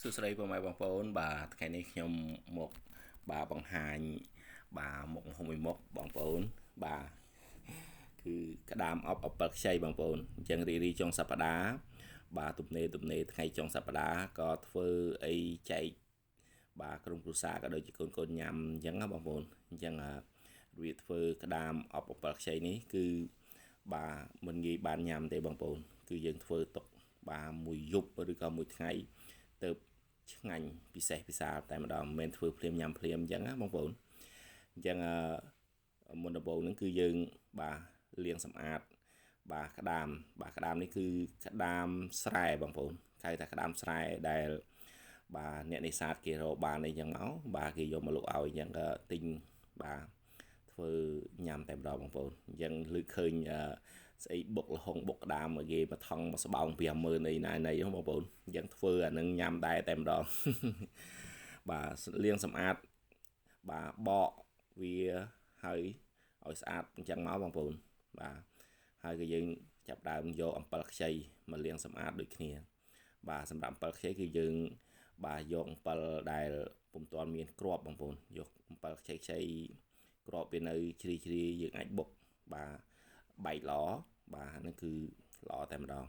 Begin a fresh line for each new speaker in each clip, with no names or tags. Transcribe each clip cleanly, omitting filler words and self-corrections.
សួស្តីពុកម៉ែបងប្អូនបាទថ្ងៃនេះខ្ញុំមកបាទបង្ហាញបាទមុខម្ហូបមួយមុខបងប្អូនបាទគឺក្តាមអប់អំពិលខ្ចីបងប្អូនអញ្ចឹងរីរីចុងសប្តាហ៍បាទទំនេរថ្ងៃចុងសប្តាហ៍ក៏ធ្វើអីចែកបាទក្រុមគ្រួសារក៏ដូចជាកូនញ៉ាំអញ្ចឹងណាបងប្អូនអញ្ចឹងវាធ្វើក្តាមអប់អំពិលខ្ចីនេះគឺបាទមិនងាយបានញ៉ាំទេបងប្អូនគឺយើងធ្វើទុកបាទមួយយប់ឬក៏មួយថ្ងៃទៅឆ្ងាញ់ពិសេសពិសាលតែម្ដងមិនមែនធ្វើភ្លាមញ៉ាំភ្លាមអញ្ចឹងណាបងប្អូនអញ្ចឹងមុនដំបូងហ្នឹងគឺយើងបាទលាងសម្អាតបាទក្តាមបាទក្តាមនេះគឺក្តាមស្រែបងប្អូនគេថាក្តាមស្រែដែលបាទអ្នកនេសាទគេរកបានអីចឹងមកបាទគេយកមកលក់ឲ្យអញ្ចឹងក៏ទិញបាទធ្វើញ៉ាំតែម្ដងបងប្អូនអញ្ចឹងលើកឃើញស្អីបុកលហុងបុកក្តាមមកគេមកថង់មកស្បោង50000អីណាណីបងប្អូនអញ្ចឹងធ្វើអានឹងញ៉ាំដែរតែម្ដងបាទលាងសម្អាតបាទបកវាហើយឲ្យស្អាតអញ្ចឹងមកបងប្អូនបាទហើយក៏យើងចាប់ដើមយកអំពិលខ្ចីមកលាងសម្អាតដូចគ្នាបាទសម្រាប់អំពិលខ្ចីគឺយើងបាទយកអំពិលដែលពុំទាន់មានគ្រាប់បងប្អូនយកអំពិលខ្ចីគ្រាប់វានៅជ្រីៗយើងអាចបុកបាទបែកល្អបាទហ្នឹងគឺល្អតែម្ដង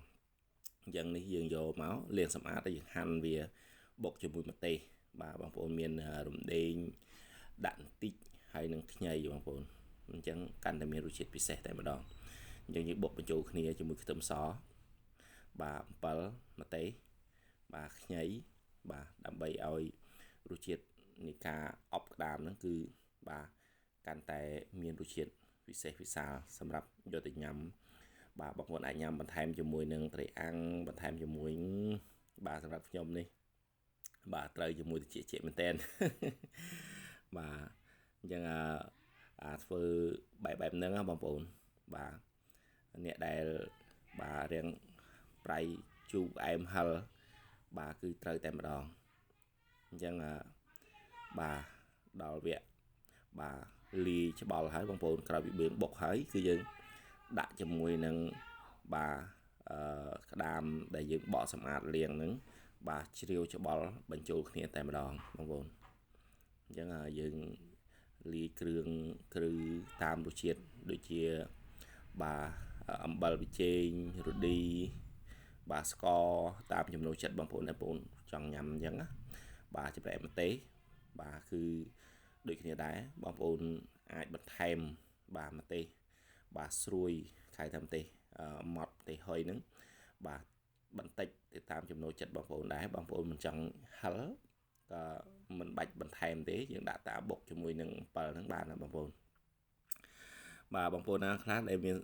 អញ្ចឹងនេះយើងយកមកលាងសម្អាតហើយយើងហាន់វាបុកជាមួយម្ទេសបាទបងប្អូនមានរំដេងដាក់បន្តិចហើយនឹងខ្ញីបងប្អូនអញ្ចឹងកាន់តែមានរសជាតិពិសេសតែម្ដងអញ្ចឹងយើងបុកបញ្ចូលគ្នាជាមួយខ្ទឹមសបាទអំពិលម្ទេសបាទខ្ញីបាទដើម្បីឲ្យរសជាតិនៃការអប់ក្តាមហ្នឹងគឺបាទកាន់តែមានរសជាតិពិសេសពិសាលសម្រាប់យកទៅញ៉ាំបាទបងប្អូនអាចញ៉ាំបន្ថែមជាមួយនឹងត្រីអាំងបន្ថែមជាមួយបាទសម្រាប់ខ្ញុំនេះបាទត្រូវជាមួយត្រចៀកមែនតើបាទអញ្ចឹងអាធ្វើបែបហ្នឹងណាបងប្អូនបាទអ្នកដែលបាទរៀងប្រៃជូរផ្អែមហឹរបាទគឺត្រូវតែម្ដងអញ្ចឹងបាទដល់វគ្គបាទលាយច្បល់ហើយបងប្អូនក្រោយពីបឿងបុកហើយគឺយើងដាក់ជាមួយនឹងបាទក្តាមដែលយើងបកសម្អាតលាងហ្នឹងបាទជ្រាវច្បល់បញ្ចូលគ្នាតែម្ដងបងប្អូនអញ្ចឹងយើងលាយគ្រឿងគ្រឹះតាមរសជាតិដូចជាបាទអំបិលប៊ីចេងរឌីបាទស្ករតាមចំណូលចិត្តបងប្អូនដែលបងប្អូនចង់ញ៉ាំអញ្ចឹងណាបាទចំណែកម្ទេសបាទគឺដូចគ្នាដែរបងប្អូនអាចបន្ថែមបាទម្ទេសបាទស្រួយខៅថាម្ទេសម៉ត់ម្ទេសហុយហ្នឹងបាទបន្តិចទៅតាមចំណូលចិត្តបងប្អូនដែរបងប្អូនមិនចង់ហឹរក៏មិនបាច់បន្ថែមទេយើងដាក់តាបុកជាមួយនឹងអំពិលហ្នឹងបានណាបងប្អូនបាទបងប្អូនណាខ្លះដែលមាន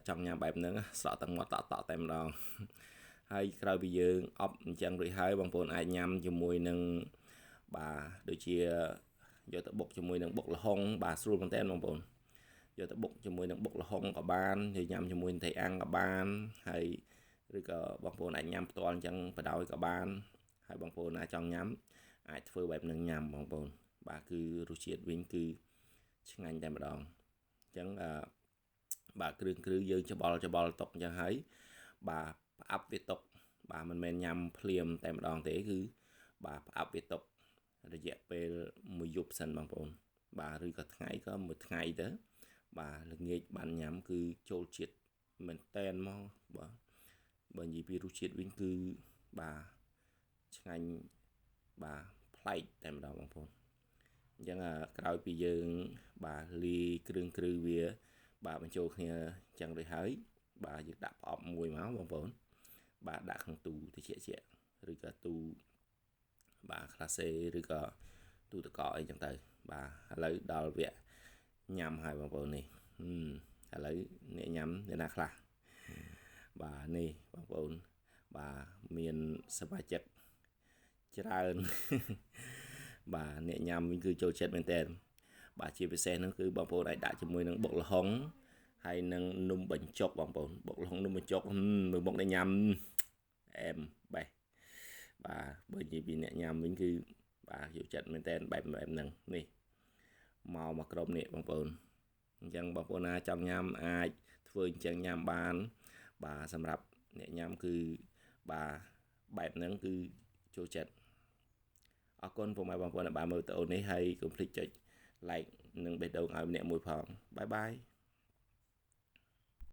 ចង់ញ៉ាំបែបហ្នឹងស្រក់ទាំងមាត់តក់តែម្ដងហើយក្រោយពីយើងអប់អញ្ចឹងរួចហើយបងប្អូនអាចញ៉ាំជាមួយនឹងបាទដូចជាយកទៅបុកជាមួយនឹងបុកល្ហុងបាទស្រួលមែនតើបងប្អូនយកទៅបុកជាមួយនឹងបុកល្ហុងក៏បានយកញ៉ាំជាមួយនឹងត្រីអាំងក៏បានហើយឬក៏បងប្អូនអាចញ៉ាំផ្ទាល់អញ្ចឹងបដ ாய் ក៏បានហើយបងប្អូនណាចង់ញ៉ាំអាចធ្វើបែបនឹងញ៉ាំបងប្អូនបាទគឺរសជាតិវិញគឺឆ្ងាញ់តែម្ដងអញ្ចឹងបាទគ្រឿងយើងច្បល់ទុកអញ្ចឹងហើយបាទផ្អាប់វាទុកបាទមិនមែនញ៉ាំភ្លាមតែម្ដងទេគឺបាទផ្អាប់វាទុករយៈពេលមួយយប់សិនបងប្អូនបាទឬក៏ថ្ងៃក៏មួយថ្ងៃទៅបាទល្ងាចបានញ៉ាំគឺចូលជាតិមែនតែនមកបាទបើនិយាយពីរសជាតិវិញគឺបាទឆ្ងាញ់បាទប្លែកតែម្ដងបងប្អូនអញ្ចឹងក្រោយពីយើងបាទលាយគ្រឿងគ្រឹះវាបាទបញ្ចូលគ្នាអញ្ចឹងរួចហើយបាទយើងដាក់ប្រអប់មួយមកបងប្អូនបាទដាក់ក្នុងទូត្រជាក់ឬក៏ទូបាទក្លាសេឬក៏ទូទឹកកកអីចឹងទៅបាទឥឡូវដល់វគ្គញ៉ាំហើយបងប្អូននេះឥឡូវអ្នកញ៉ាំអ្នកណាខ្លះបាទនេះបងប្អូនបាទមានសមាជិកច្រើនបាទអ្នកញ៉ាំវិញគឺចូលចិត្តមែនតើបាទជាពិសេសហ្នឹងគឺបងប្អូនអាចដាក់ជាមួយនឹងបុកល្ហុងហើយនឹងនំបញ្ចុកបងប្អូនបុកល្ហុងនំបញ្ចុកមើលមុខអ្នកញ៉ាំអែមបេះបាទបើនិយាយពីអ្នកញ៉ាំវិញគឺបាទយកចិត្តមែនតើបែបហ្នឹងនេះមកក្រុមនេះបងប្អូនអញ្ចឹងបងប្អូនណាចង់ញ៉ាំអាចធ្វើអញ្ចឹងញ៉ាំបានបាទសម្រាប់អ្នកញ៉ាំគឺបាទបែបហ្នឹងគឺចូលចិត្ត អរគុណពុកម៉ែបងប្អូនដែលបានមើលវីដេអូនេះហើយកុំភ្លេចចុច like និងបេះដូងឲ្យម្នាក់មួយផងបាយបាយ។